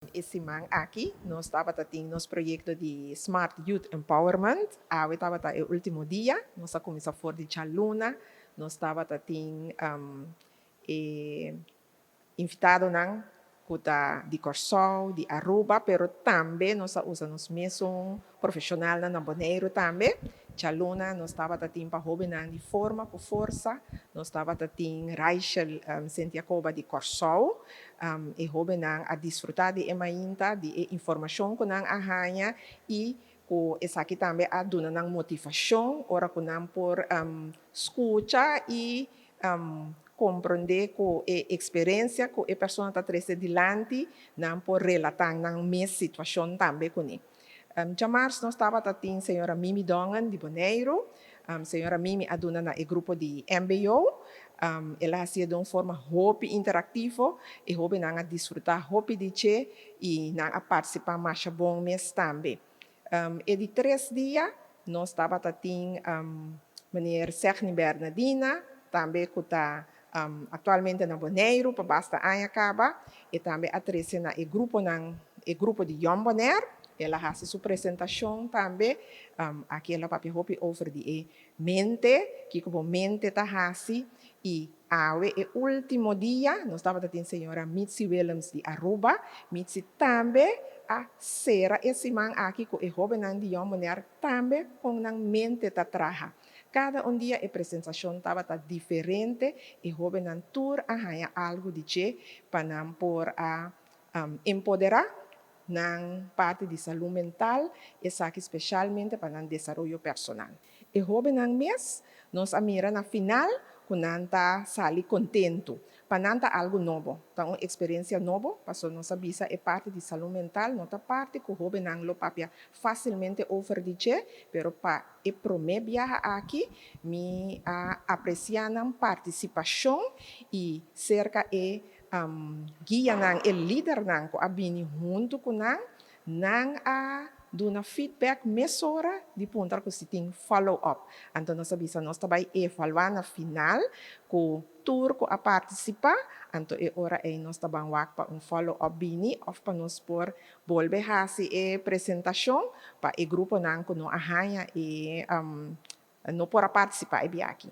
E siman aki nos tabata tin nos proyekto di Smart Youth Empowerment. Awe tabata e último dia. Nos a kuminsá for di djaluna. Nos tabata tin e invitadonan ku ta di Kòrsou, di Aruba, pero tambe nos a usa nos mesun profeshonalnan na Boneiru tambe. Djaluna nos tabata tin pa hóbennan di Forma ku Forsa, nos tabata tin Raichel Sentiacoba di Kòrsou. E hóbennan a disfrutá di e mainta, di e informashon ku nan a haña i ku esaki tambe a duna nan motivashon ora ku nan por skucha i komprondé ku e eksperensia ku e persona ta trese dilanti, nan por relatá nan mes situashon tambe kuné. Djamars nos tabata tin señora Mimi Dongen di Boneiru. Señora Mimi a duna na e grupo di mbo. El a hasié den un forma hopi interaktivo. E hóbennan a disfrutá hopi di dje i nan a partisipá masha bon mes tambe. E di tres dia nos tabata tin meneer Segni Bernadina, tambe ku ta aktualmente na Boneiru pa basta aña kaba. E tambe a trese na e gruponan, e grupo di Jong Bonaire. El a hasi su presentashon tambe. Aki el a papia hopi over di e mente, kiko bo mente ta hasi. I awe e último dia nos tabata tin señora Mitzi Willems di Aruba. Mitzi tambe a sera e siman aki ku e hóbennan di Jong Bonaire tambe kon nan mente ta traha. Kada un dia e presentashon tabata diferente, e hóbennan tur a haña algu di dje pa nan por a empoderá nan parti di salú mental, esaki spesialmente pa nan desaroyo personal. E hóbennan mes nos a mira na final ku nan ta sali kontentu. Pa nan ta algu nobo, ta un eksperensia nobo, pasobra nos a bisa e parti di salú mental no ta parti ku hóbennan lo papia fásilmente over di dje, pero pa e promé biaha aki mi a apresiá nan partisipashon i serka e guianan, e lidernan ku a bini huntu ku nan, nan a duna feedback mesora di puntra ku si tin follow up. Anto nos a bisa nos ta bai evaluá na final ku tur ku a partisipá, anto e ora ei nos ta ban wak pa un follow up bini òf pa nos por bolbe hasi e presentashon pa e gruponan ku no a haña e no por a partisipá e biaha aki.